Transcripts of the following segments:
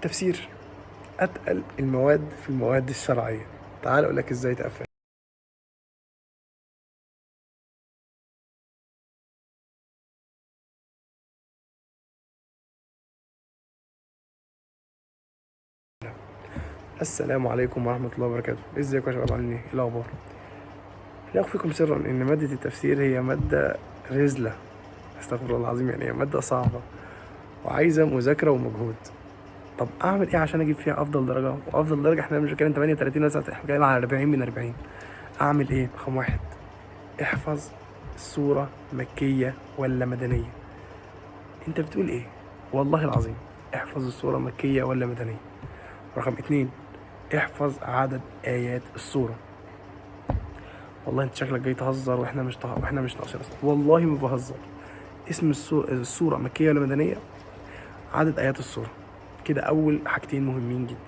التفسير أتقل المواد في المواد الشرعية. تعال أقول لك إزاي تقفل. السلام عليكم ورحمة الله وبركاته. ازيكم يا شباب، عاملين ايه؟ إيه الأخبار؟ لا أخفيكم سرا إن مادة التفسير هي مادة رزلة، استغفر الله العظيم، يعني هي مادة صعبة وعايزة مذاكرة ومجهود. طب أعمل إيه عشان أجيب فيها أفضل درجة؟ وأفضل درجة إحنا مش بنتكلم 38 ولا 39، إحنا بنتكلم على 40 من 40. أعمل إيه؟ رقم واحد، احفظ السورة مكية ولا مدنية. أنت بتقول إيه؟ والله العظيم احفظ السورة مكية ولا مدنية. رقم 2، احفظ عدد آيات السورة. والله انت شكلك جاي تهزر واحنا مش ناقصين اصلا. والله ما بهزر. اسم السورة مكية ولا مدنية، عدد آيات السورة. كده أول حاجتين مهمين جدا.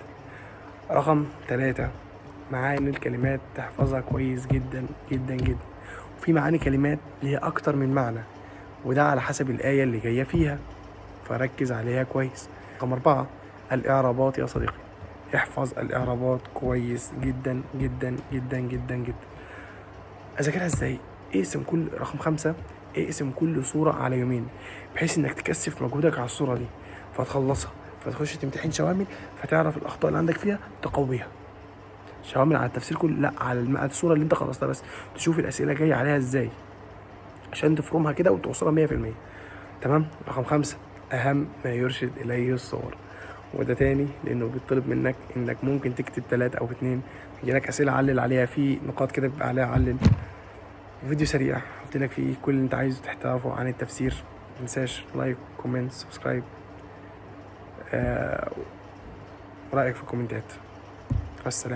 رقم 3، معاني الكلمات تحفظها كويس جدا جدا جدا. وفي معاني كلمات ليها أكتر من معنى، وده على حسب الآية اللي جاية فيها، فركز عليها كويس. رقم 4، الإعرابات يا صديقي. احفظ الإعرابات كويس جدا جدا جدا جدا جدا. أذاكرها إزاي؟ اقسم كل رقم 5، اقسم كل صورة على يومين، بحيث إنك تكثف مجهودك على الصورة دي فتخلصها، فتخش تمتحن شوامل، فتعرف الأخطاء اللي عندك فيها تقويها. شوامل على التفسير كله؟ لا، على الصورة اللي أنت خلصتها بس، تشوف الأسئلة جاية عليها إزاي عشان تفرمها كده وتوصلها 100%. تمام. رقم 5، أهم ما يرشد إليه الصور. وده تاني لأنه بيطلب منك إنك ممكن تكتب 3 أو 2، يجيلك أسئلة علل عليها، في نقاط كده بيبقى عليها علل. فيديو سريع قلت لك فيه كل اللي أنت عايزه تعرفه عن التفسير. متنساش like، comment، subscribe، رأيك في الكومنتات. والسلام.